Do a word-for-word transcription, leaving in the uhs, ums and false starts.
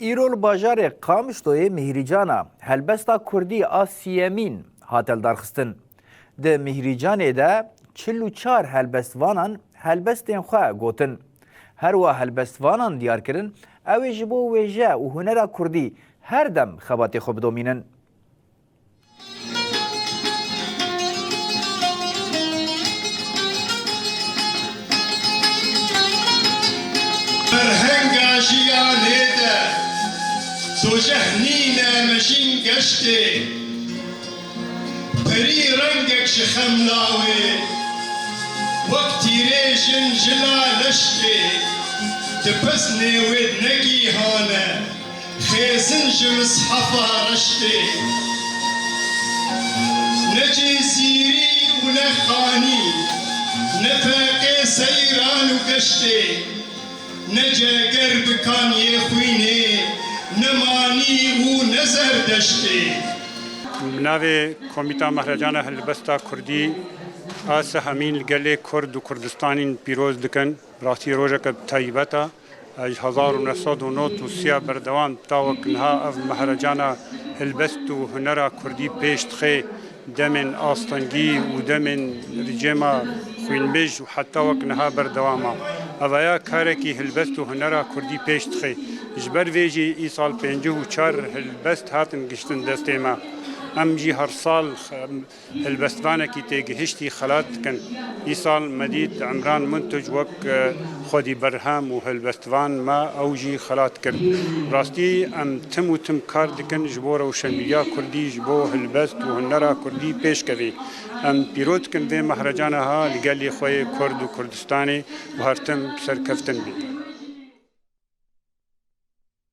Îro li bajarê Qamişloyê Mîhrîcana helbesta kurdî a siyemîn hate lidarxistin. Di Mîhrîcanê de çil û çar helbestvanan helbestên xwe gotin. Her wiha helbestvanan diyar kirin, ew ê ji bo wêje û hunera kurdî her dem xebatê xwe bidomînin. Ferhenga jiyanê de dojeh nîne mejîn geştê. Perî rengek ji xem lawê, wek tîrêjin jila leşkê, di peznê wê negîhane. Xêzin ji mishefa reştê. Ne cêzîrî û ne xanî, ne feqê seyran û geştê, ne ceger bi kaniyê xwînê, ne manî û ne zerdeştê. Bi navê Komîta Mehrecana Helbesta Kurdî a sehemîn li gelê Kurd û Kurdistanîn pîroz dikin. Bi rastî rojeke taybet e. Ji hezar û neh sed û nod û sê ya berdewam ta wek niha ev mehrecana helbest û hunera kurdî pêş dixe, demên astengî û demên ricêma xwînbij û heta wek niha berdewam e. Ev ya karekî helbest û hunera kurdî pêş dixe. Ji ber vê jî îsal pêncî û çar helbest hatin giştin destê me. Em jî her sal Helbestvanekî têgihiştî xelat dikin. Îsal me dît Emran Muntuc wek xwedî berhem û helbestvan me ew jî xelat kir. Rastî em tim û tim kar dikin ji bo rewşenbîriya kurdî, ji bo helbest û hunera kurdî pêşkevî. Em pîroz dikin vê mehrecana ha li gelê xwe yê Kurd û Kurdistanê û her tim bi serkeftin bî.